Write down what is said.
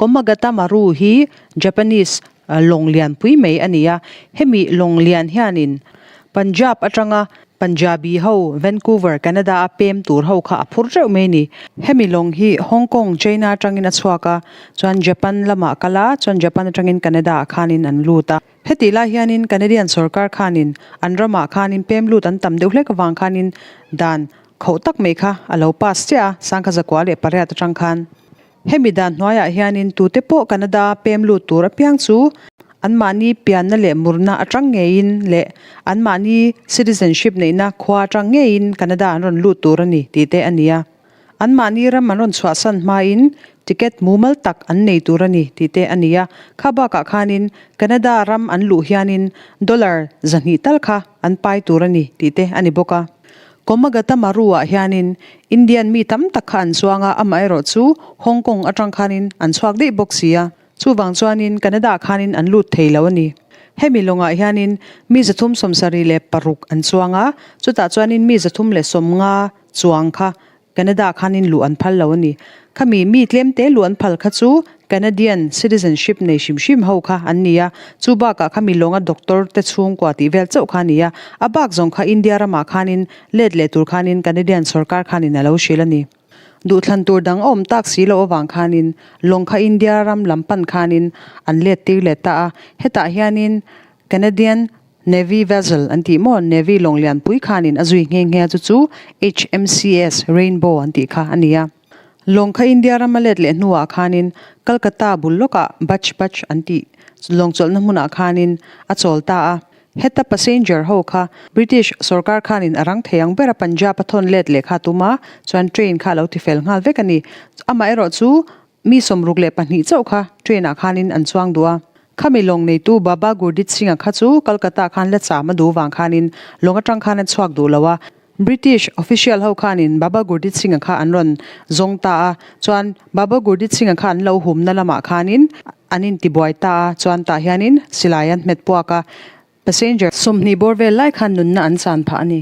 Komagata Maru hi Japanese lawng lianpui mai a ni a, hemi lawng lian hianin Punjab atanga Punjabi ho Vancouver, Canada a pem tur ho kha a phur teuh mai a ni. Hemi lawng hi Hong Kong, China atangin a chhuak a, chuan Japan lamah a kal a, chuan Japan atangin Canada ah khanin an lut a. Hetih lai hianin Canadian sorkar khanin an ramah khanin pem lut an tam deuh hlek avang khanin dan khauh tak mai kha a lo pass chiah a, 1918 atang khan. Hemi dan hnuaiah hianin tute pawh Canada pem lut tur apiang chu anmahni pianna leh murna atang ngeiin leh anmahni citizenship neihna khua atang ngeiin Canada an rawn lut tur a ni tih te a ni a. Anmahni ram an rawn chhuahsan hmain ticket mumal tak an nei tur a ni tih te a ni a. Kha bakah khanin Canada ram an luh hianin dollar 200 tal kha an pai tur a ni tih te a ni bawk a. Komagata Maru-ah hianin Indian mi tam tak kha an chuang a, amaherawh chu Hong Kong atang khanin an chhuak daih bawk si a, chuvang chuanin Canada-ah khanin an lut thei lo a ni. Hemi lawngah hianin mi 376 an chuang a, chutah chuanin mi 350 chuang kha Canada khanin luh an phal lo a ni. Khami mi tlemte luh an phal kha chu Canadian citizenship nei hrim hrim ho kha an ni a, chu bakah khami lawnga doctor te chhungkua tih vel chauh kha a ni a, a bak zawng kha India ramah khanin let leh tur khanin Canadian sorkar khanin a lo hrilh a ni. Duhthlan tur dang a awm tak si loh avang khanin lawng kha India ram lam pan khanin an let tir leh ta a, hetah hianin Canadian Navy vessel an tih maw? Navy lawng lianpui khanin a zui nghe nghe a chu chu HMCS Rainbow an tih kha a ni a. Lawng kha India rama let leh hnuah khanin Calcutta bul lawkah Bach Bach an tih lawng chawlhna hmunah khanin a chawl ta a. Heta passenger ho kha British sorkar khanin a rang thei ang bera Punjab a thawn let leh kha tum a, chuan train kha a lo tifel nghal vek a ni. Amaherawh chu Mi 62 chauh kha train ah khanin an chuang duh a. Khami lawng neitu Baba Gurdit Singh-a kha chu Kolkata khan la cham a duh vang khanin lawng atang khan a chhuak duh lo a. British official ho khanin Baba Gurdit Singh-a kha an rawn zawng ta a. Chuan Baba Gurdit Singh-a kha an lo humna lamah khanin an intibuai ta a. Chuan tah hianin silai an hmet puak a. Passenger 20 bawr vel lai khan nunna an chan phah a ni.